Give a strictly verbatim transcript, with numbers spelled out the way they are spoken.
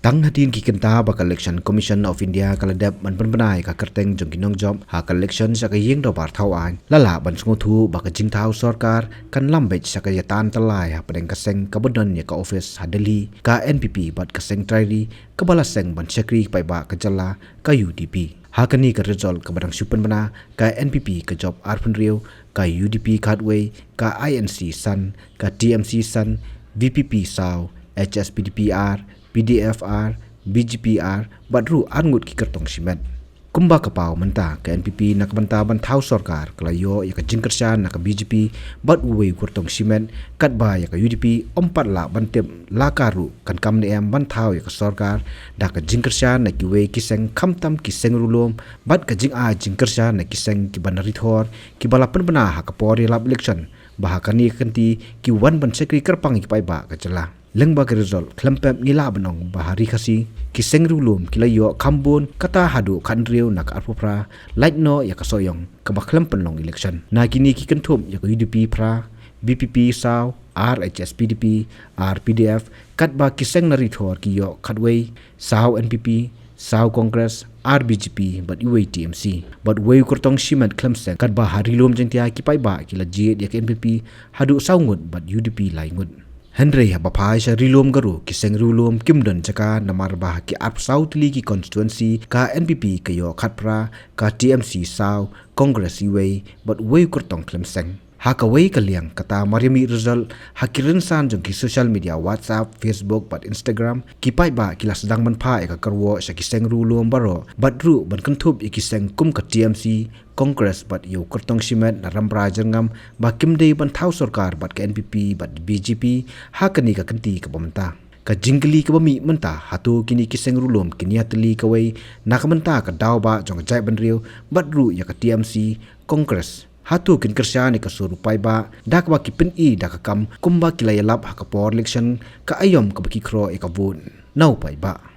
Tang hadien ki kynta ba ka Election Commission of India ka la dep ban pynbna ïa ka kyrteng jong ki nongjop ha ka election sha ka ïing dorbar thaw aiñ, la lah ban sngewthuh ba ka jingthaw sorkar kan lam beit sha ka ïatan tyllai hapdeng ka seng kaba don ïa ka office ha Delhi, ka N P P bad ka seng trai ri kaba la seng ban shakri paidbah ka jylla, ka U D P. Ha kane ka result kaba dang shu pynbna, ka N P P ka jop arphew hynriew, ka U D P khatwei, ka I N C san, ka T M C san, V P P saw, H S P D P ar, P D F ar, B J P ar, bad ruh ar ngut ki kyrtong shimet. Kumba ka paw mynta, ka N P P na ka bynta ban thaw sorkar ka la ïoh ïa ka jingkyrshan na ka B J P bad uwei u kyrtong shimet, katba ïa ka U D P ym pat lah ban tip la ka ruh kan kam ne em ban thaw ïa ka sorkar da ka jingkyrshan na kiwei ki seng, khamtam ki seng riewlum, bad ka jingai jingkyrshan na ki seng kiba na rithor kiba la pynbna ha ka por ïalap election, ba ha kane ka kynti ki wan ban shakri kyrpang ïa ki paidbah ka jylla. Lyngba ka result khlem pep ngi lah ban ong ba ha Ri Khasi ki seng riewlum ki la ïoh kham bun, kata haduh khathynriew na ka arphew phra, lait noh ïa ka Sohiong kaba khlem pynlong election. Na kine ki kynthup ïa ka U D P phra, V P P saw, ar H S P D P, ar P D F, katba ki seng na rithor ki ïoh khatwei, saw N P P, saw Congress, ar B J P bad uwei T M C. Bad uwei u kyrtong shimet khlem seng, katba ha Ri Lum Jaiñtia ki paidbah ki la jied ïa ka N P P haduh saw ngut bad U D P lai ngut. Hynrei haba phai sha Ri Lum Garo, ki seng riewlum kim don jaka namar ba ha ki arphew saw tylli ki constituency ka N P P ka ïoh khatphra, ka T M C saw, Congress uwei bad uwei u kyrtong khlem seng. Ha kawei ka liang, kata mar ïa mih result, ha ki rynsan jong ki social media, WhatsApp, Facebook bad Instagram, ki paidbah ki la sdang ban phah ïa ka kyrwoh sha ki seng riewlum baroh, bad ruh ban kynthup ïa ki seng kum ka T M C, Congress bad ïa u kyrtong shimet na Rambrai Jyrngam ba kim dei ban thaw sorkar bad ka N P P bad B J P ha kane ka kynti kaba mynta. Ka jingkylli kaba mih mynta, hato kine ki seng riewlum kin ïatylli kawei na ka bynta ka daw ba jong ka jaitbynriew bad ruh ïa ka T M C, Congress? Hato kin kyrshan ïa ka sur u paidbah da kaba ki pyni da ka kam kumba ki la ïalap ha ka por election, ka aïom kaba ki khroh ïa ka vote na u paidbah?